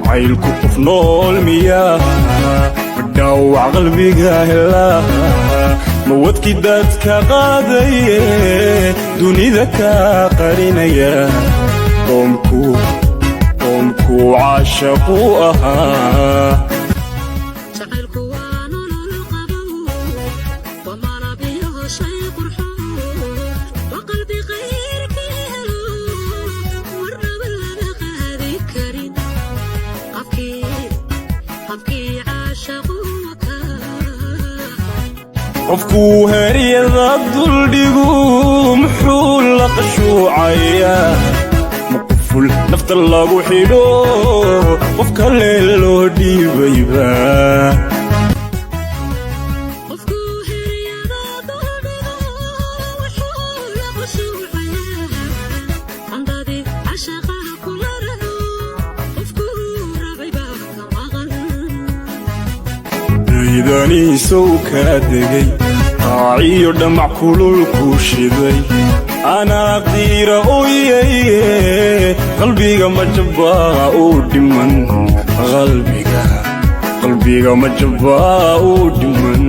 Jacaylku qof nool miyaa? Ma dhaawac qalbiga helaa? Ma wadkii dadka qaadaye dunida ka qarinaya? Qoomku, qoomku caashaqu ahaa. Jacaylku waa nolol qabow, waa malabyo shay qurxoon, waa qalbi khayrkii helo, warnaba laga qaadi karin. Qabkii caashaqu wakaa. Qofkuu heeryada duldhigu muxuu la qashuucayaa? Ma quful nafta lagu xidho qof kale loo dhiibayba? Qofkuu heryada duldhigo wuxuu la qashuucayaa? Qandadii cashaqaha kula raro, qofkuu rabay baa ka maqan. Ciidaniisow kaa degay, qaaciyo dhamac kulul kuu shiday, anaa qiira oyaye, qalbiga ma jabbaa uu dhiman? Qalbiga, qalbiga ma jabbaa uu dhiman?